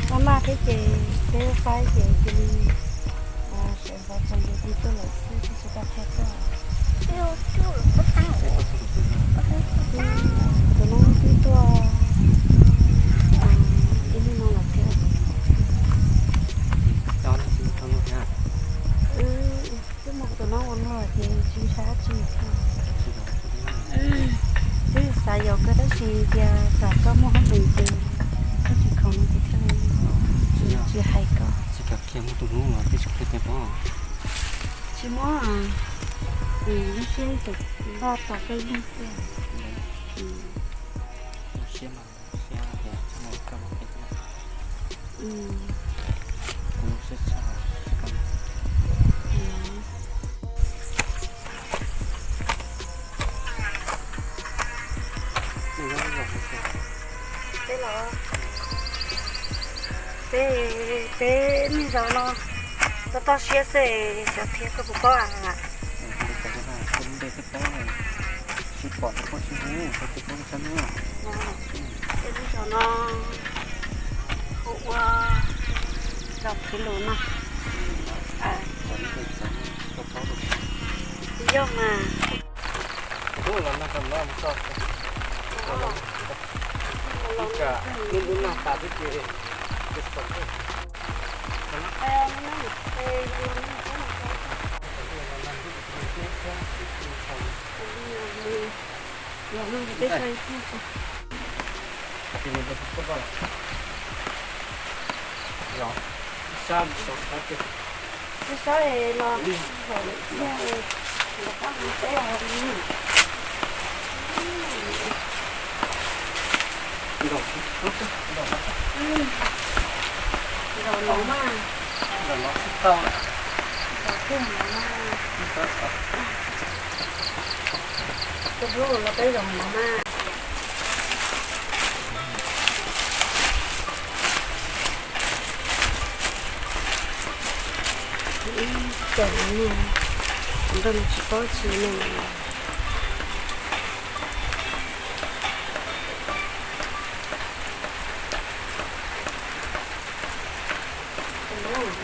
Es maj maj thiab ces peb lub paib ces cia li sawv ntxov txog yus twb tuaj lawm xwb, twb tsis tau qhia tuaj. Tus no twb tuaj ib lub no lawm thiab. Twb mus tus no ua luag ces tsis ntshai dab tsi thiab. Twb xav yuav koj tab sis tias tsam koj muaj hauj lwm ces koj tsis khoom no ces thiaj li tsis hais koj. Tsis kam kiag, muaj tus hlub los twb tsis qhia tias pom. Tsis muaj, lub siab ib tug koj tos koj yeej xwb. Lub siab mas siab tias txhob mus koj mus pem. Kuv lub siab tshaj tsis kam. Peb los, peb, peb me zaum no toj toj siab xwb, xyov qhia koj puas paub a. Tsis pom tus poj tsis hu, tsis pom tus poj tsis hu. Peb me zaum no hu ua zaum khwv lus no. Yog mas. Lub no tas xwb ces Zaum no mas, zaum no tsis tau. Zaum no mas, tus hlub los peb zaum no mas. Ib tsoom no, nrog tsis paub tsis me.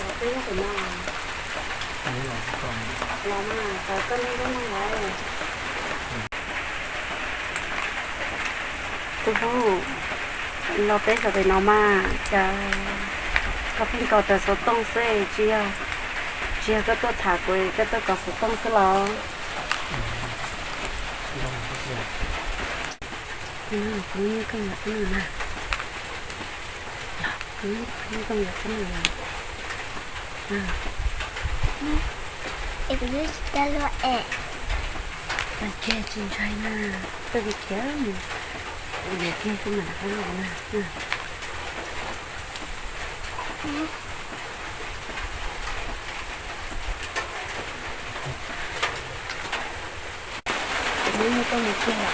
Los peb zaum no, los mas tau koj lub nroog no lawm. Tus hlub, los peb zaum pem no mas cas koj pheej kov rawv xov tooj xwb, tsis yog, tsis yog koj tuaj tham kuv, koj tuaj kov xov tooj xwb los? Kuv muaj nyiaj koj yuav koj nug na. Kuv muaj nyiaj koj yuav koj nug na. Es kuv twb tsis tau luag es. Tag kiag tsis ntshai na, tuaj kiag kiag mus, yuav kiag koj mam rov qab los na. Kuv muab nyiaj koj mus kiag lawm.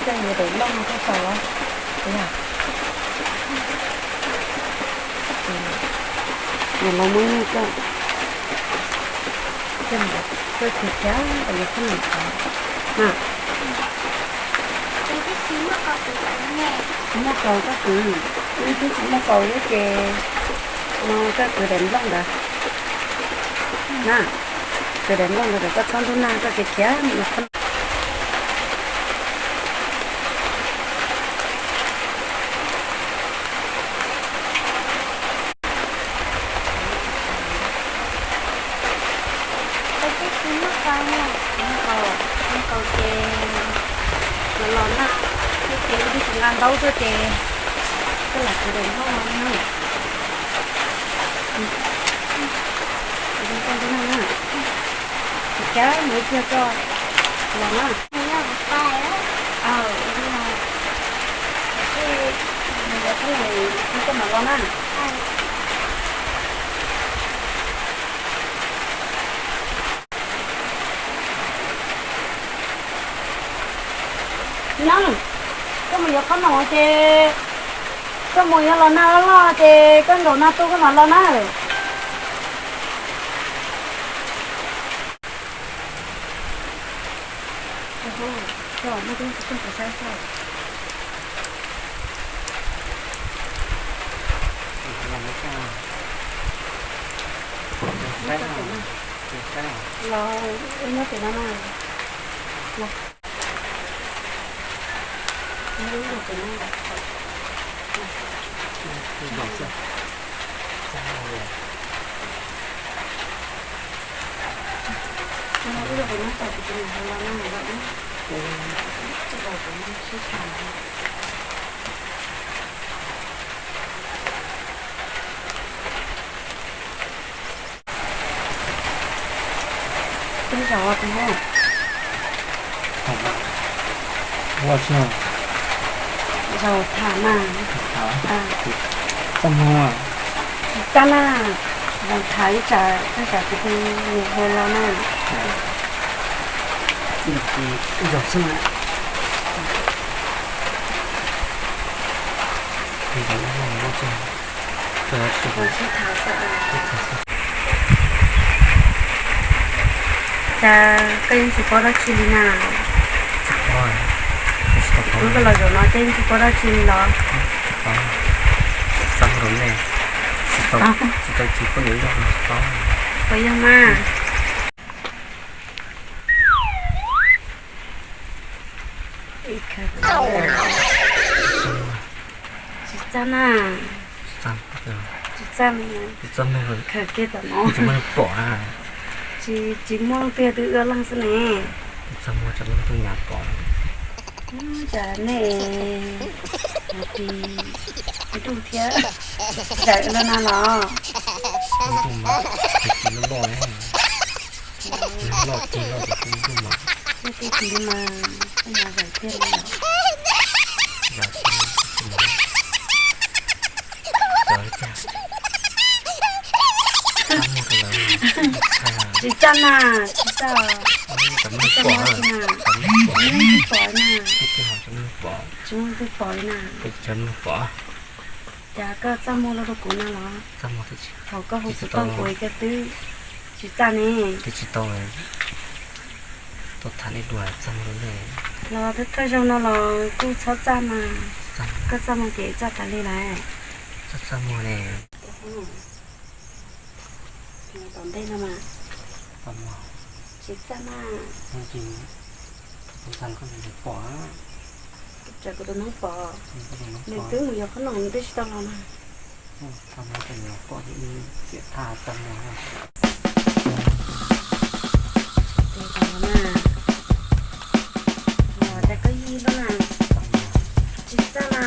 Coj mus daim nplooj no koj tau los? Yog los muab nyiaj koj, coj mus koj khiav khiav kom yog koj mus tod na. Tsis muaj kaus koj kwv, wb twb tsis muaj kaus thiab ces no koj kwv daim nplooj ntawd na. Tus daim npauj ntawd koj txhob ntub nag, koj khiav khiav mus qhov no. Nkaus, nkaus ces los los na, ces wb tsis nqa ntaub tuaj ces koj lam khiav daim npauj no na. Koj ntub nag na, khiav khiav mus ib pliag koj los na. Koj mam los na. Nyob, koj mus yuav qhob noom ces koj mus yuav los nag loj loj ces koj nkaum nag tu koj mam los na. Los, wb nyob pem no na. Los. Peb zaum ua tus ua. Ua tsi no? Zaum tham na. Txaj muag. Tsis txaj na. Zaum tham ib tsam, ib tsam kuv tus nus hluas los na. Ib zaug xwb na. Cas koj yeej tsis paub dab tsi li na? Wb koj los zaum no ces yeej tsis paub dab tsi li los? Tsis tau, tsis tau, tsis tau, tsis tau. Puas yog mas? Tsis txaj na. Tsis txaj, khaws kiag tom no. Tsis, tsis muaj leej twg, twb wb ob leeg xwb ne. Cas nej ris nruj thiab, zam no na los. Loj tiag loj tiag, kuv tus mas kuj mas zam tiag li. Tsis txaj na, tsis txaj. Tsis txaj muag na. Tsis muaj leej twg pom li na. Cas koj txaj muag los rau kuv na los? Thaum koj hu xov tooj kuv koj twb tsis txaj ne. Los thawj thawj zaug no los kuj txhob txaj mas. Koj txaj muag ces txaj tas li lawm. Tom ntej no mas tsis txaj mas. Tsam kuv tus noob pom, nws twb mus yuav qhob noom nws twb tsis tau los na. Ces koj yig lub na, tsis txaj na.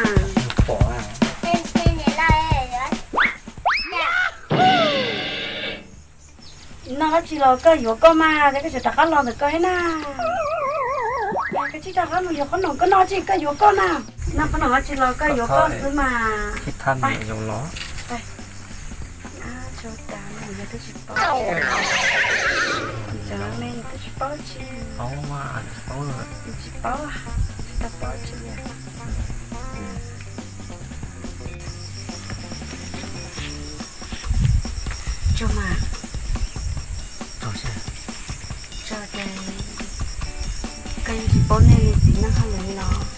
Noj dab tsi los koj yuav koj mas, koj tseem rov qab los ntawm koj thiab na. Koj tsis rov qab mus yuav qhob noom koj noj tsis, koj yuav koj na. Noj qhob noom dab tsis los koj yuav koj xwb mas. Cov me twb tsis paub tsi. Tsis paub, tsis tau paub tsi li. Tso mas. Tso ces koj yeej tsis paub nej li txiv neej hauj lwm li los?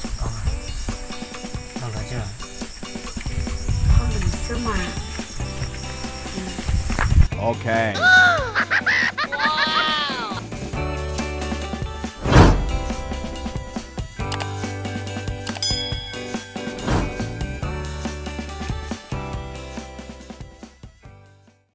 Hauj lwm xwb mas. Ok.